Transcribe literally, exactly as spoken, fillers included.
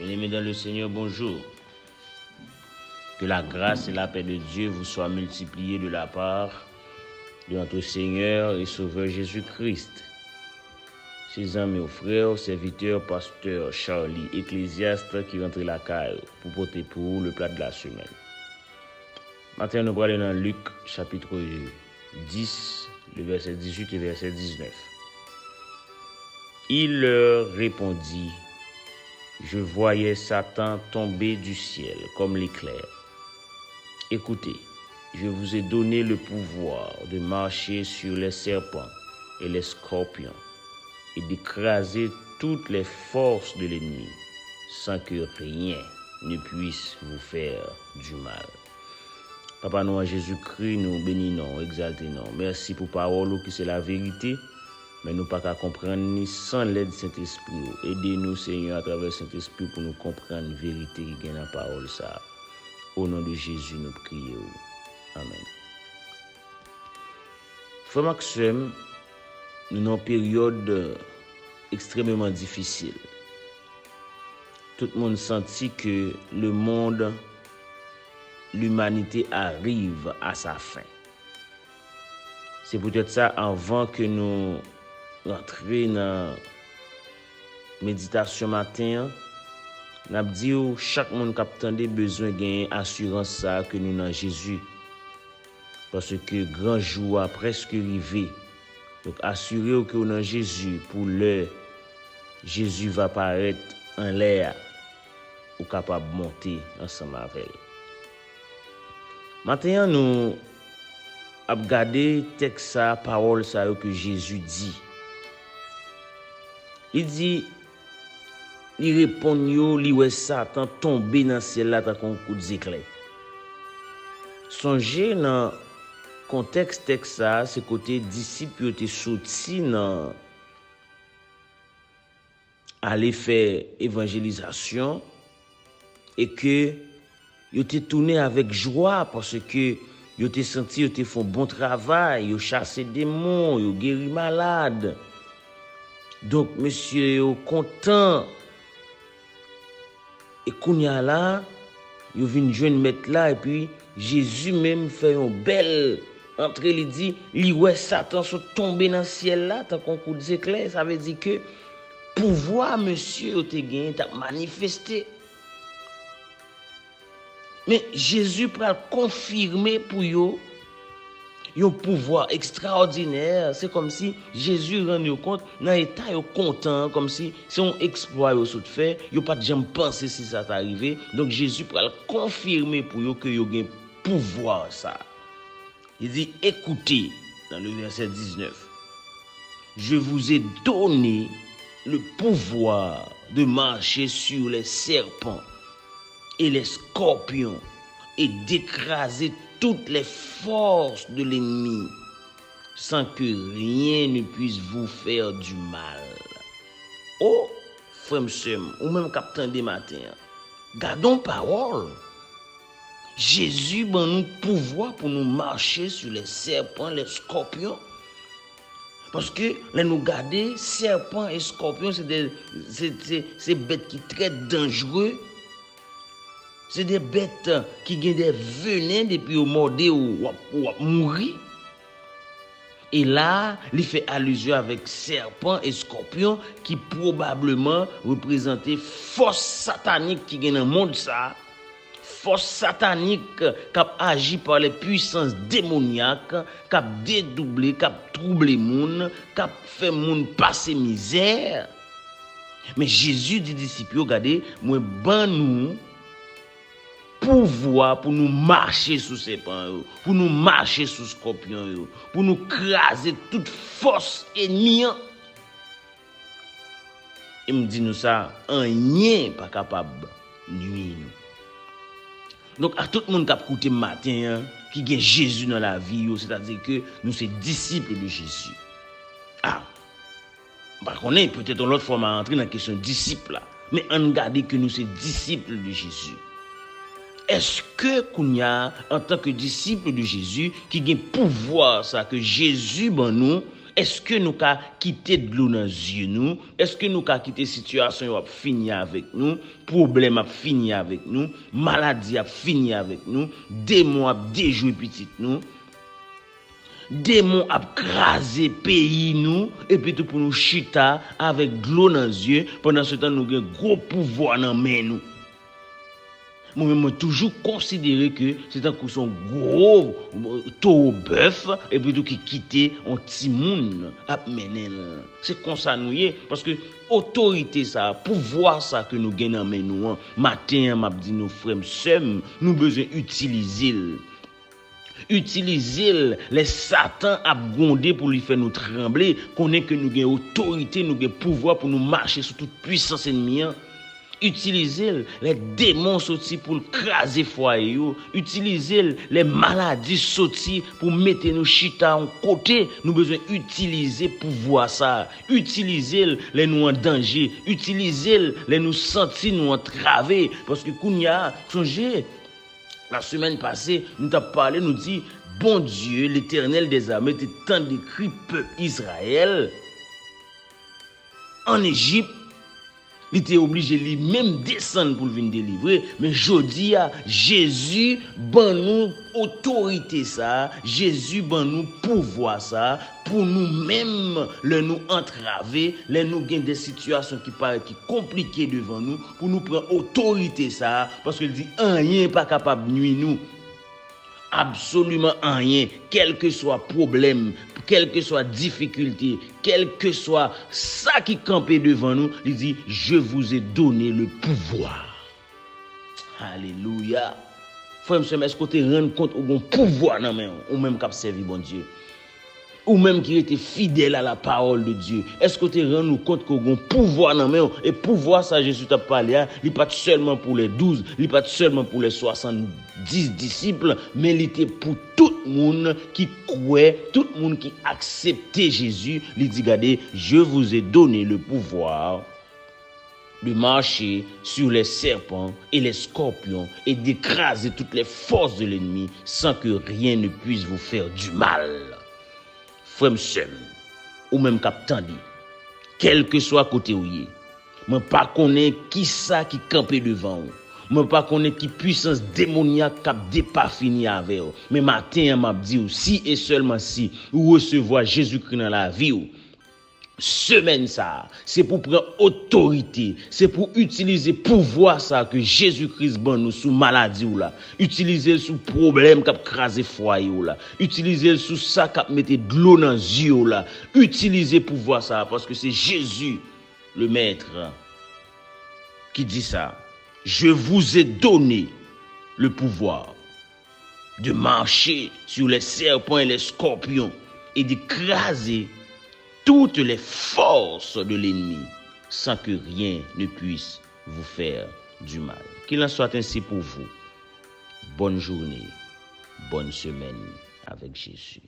Bien-aimés dans le Seigneur, bonjour. Que la grâce et la paix de Dieu vous soient multipliées de la part de notre Seigneur et Sauveur Jésus-Christ. Se zanmi w, frè w, sèvitè, pastè Charlie, eklezyas ki rantre lakay ou pou pote pou ou le plat de la semaine. Maten, nou prale nan Lik, chapit dis, le vèsè dizuit e vèsè diznèf. Il leur répondit, je voyais Satan tomber du ciel comme l'éclair. Écoutez, je vous ai donné le pouvoir de marcher sur les serpents et les scorpions et d'écraser toutes les forces de l'ennemi, sans que rien ne puisse vous faire du mal. Papa nou an Jezikri, nou beni non w, egzalte non w. Mèsi pou pawòl ou ki se laverite, men nou pa ka konprann ni san lèd Sentespri w. Ede nou, Senyè, atravè Sentespri w pou nou konprann verite ki gen nan pawòl sa a. O non de Jezi, nou priye w. Amèn. Frè m ak sè m, nou nan yon peryòd ekstrèmeman difisil. Tout moun santi ke le monde, l'humanité arrive à sa fin. Se poutèt sa, anvan ke nou rantre nan meditasyon maten an, n ap di w, chak moun k ap tande bezwen genyen asirans sa a ke nou nan Jezi. Paske gran jou a prèske rive. Donk, asire w ke w nan Jezi pou lè Jezi va parèt anlè a, ou kapab monte ansanm avè l. Maten an, nou ap gade tèks sa a, pawòl sa yo ke Jezi di. Li di, li reponn yo, li wè Satan tonbe nan syèl la tankou yon kout zeklè. Sonje nan kontèks tèks sa a, se kote disip yo te soti nan ale fè evanjelizasyon e ke yo te tounen avèk jwa paske yo te santi yo te fè yon bon travay, yo chase demon, yo geri malad. Donk, mesye yo kontan. E kounye a la, yo vin jwenn mèt la, epi Jezi menm fè yon bèl antre, li di, li wè Satan sot tonbe nan syèl la, tankou yon kout zeklè. Sa vle di ke pouvwa mesye yo te genyen t ap manifeste. Men Jezi pral konfime pou yo yon pouvwa ekstraòdinè. Se kòmsi Jezi rann yo kont nan eta yo kontan an, kòmsi se yon eksplwa yo sot fè, yo pa t janm panse si sa ta rive. Donk, Jezi pral konfime pou yo ke yo gen pouvwa sa. Li di, écoutez, dans le verset dix-neuf, je vous ai donné le pouvoir de marcher sur les serpents et les scorpions et d'écraser toutes les forces de l'ennemi, sans que rien ne puisse vous faire du mal. O, frè m, sè m, ou menm k ap tande maten an, gade yon pawòl! Jezi ban nou pouvwa pou nou mache sou lè sèpan, lè skòpyon. Paske lè nou gade, sèpan e skòpyon se de, se, se, se bèt ki trè danjre. Se de bèt ki gen de venen, depi yo mòde w, w ap, w ap mouri. E la, li fè alizyon avèk sèpan e skòpyon ki pwobableman reprezante fòs satanik ki gen nan mond sa a. Fòs satanik k ap aji pa lè pwisans demonyak, k ap dedouble, k ap twouble moun, k ap fè moun pase mizè. Men Jezi di disip yo, gade, mwen ban nou pouvwa pou nou mache sou sèpan yo, pou nou mache sou skòpyon yo, pou nou kraze tout fòs ènmi an. E m di nou sa, anyen pa kapab nwi nou. Donk, a tout moun k ap koute m maten an, ki gen Jezi nan lavi yo, sètadi ke nou se disip de Jezi. A, m pa konnen, petèt yon lòt fwa m a antre nan kesyon disip la. Men ann gade ke nou se disip de Jezi. Èske kounye a, antanke disip de Jezi, ki gen pouvwa sa ke Jezi ban nou, Èske nou ka kite dlo nan zye nou? Èske nou ka kite sitiyasyon yo ap fini avèk nou? Pwoblèm ap fini avèk nou? Maladi ap fini avèk nou? Demon ap dejwe pitit nou? Demon ap kraze peyi nou, epi tou pou nou chita avèk dlo nan zye, pandan se tan nou gen gwo pouvwa nan men nou. Mwen menm, mwen toujou konsidere ke se tankou se yon gwo, euh, towo bèf, epi tou ki kite yon timoun ap mennen l. Se konsa nou ye, paske otorite sa, pouvwa sa ke nou gen nan men nou an, maten an, m ap di nou, frè m, sè m, nou bezwen itilize l. Itilize l lè Satan ap gwonde pou li fè nou tranble. Konnen ke nou gen otorite, nou gen pouvwa pou nou mache sou tout pwisans ènmi an. Itilize l lè demon soti pou l kraze fwaye yo. Itilize l lè maladi soti pou mete nou chita yon kote. Nou bezwen itilize pouvwa sa a. Itilize l lè nou an danje. Itilize l lè nou santi nou antrave. Paske kounye a, sonje, la semèn pase, nou t ap pale, nou di, Bondye, Letènèl dèzame, te tande kri pèp Izrayèl ann Ejip. Li te oblije li menm desann pou l vin delivre. Men jodi a, Jezi ban nou otorite sa a, Jezi ban nou pouvwa sa a, pou nou menm, lè nou antrave, lè nou gen de sitiyasyon ki parèt ki konplike devan nou, pou nou pran otorite sa a, paske l di anyen pa kapab nwi nou. Absoliman anyen, kèlkeswa pwoblèm, kèlkeswa difikilte, kèlkeswa sa ki kanpe devan nou, li di, Je vous ai donné le pouvoir. Alelouya. Frè m, sè m, èske w te rann kont ou gon pouvwa nan men w, ou menm k ap sèvi Bondye? Ou menm ki rete fidèl a la parole de Dieu, èske w te rann ou kont ke w gon pouvwa nan men w? E pouvwa sa Jezi t ap pale a, li pa t sèlman pou lè douz, li pa t sèlman pou lè swasanndis disip, men li te pou tout moun ki kwè, tout moun ki aksepte Jezi. Li di, gade, Je vous ai donné le pouvoir de marcher sur les serpents et les scorpions et d'écraser toutes les forces de l'ennemi sans que rien ne puisse vous faire du mal. Frè m, sè m, ou menm k ap tande, kèlkeswa kote w ye, mwen pa konnen kisa ki kanpe devan w. Mwen pa konnen ki pwisans demonyak k ap depafini avè w. Men maten an, m ap di w, si e sèlman si ou resevwa Jezikri nan lavi w, semèn sa a, se pou pran otorite, se pou itilize pouvwa sa a ke Jezi Kris ban nou sou maladi w la. Itilize l sou pwoblèm k ap kraze fwaye w la. Itilize l sou sa k ap mete dlo nan zye w la. Itilize pouvwa sa a, paske se Jezi, le Maître, ki di sa. Je vous ai donné le pouvoir de marcher sur les serpents et les scorpions et d'écraser toutes les forces de l'ennemi sans que rien ne puisse vous faire du mal. Qu'il en soit ainsi pour vous. Bonne journée, bonne semaine avec Jésus.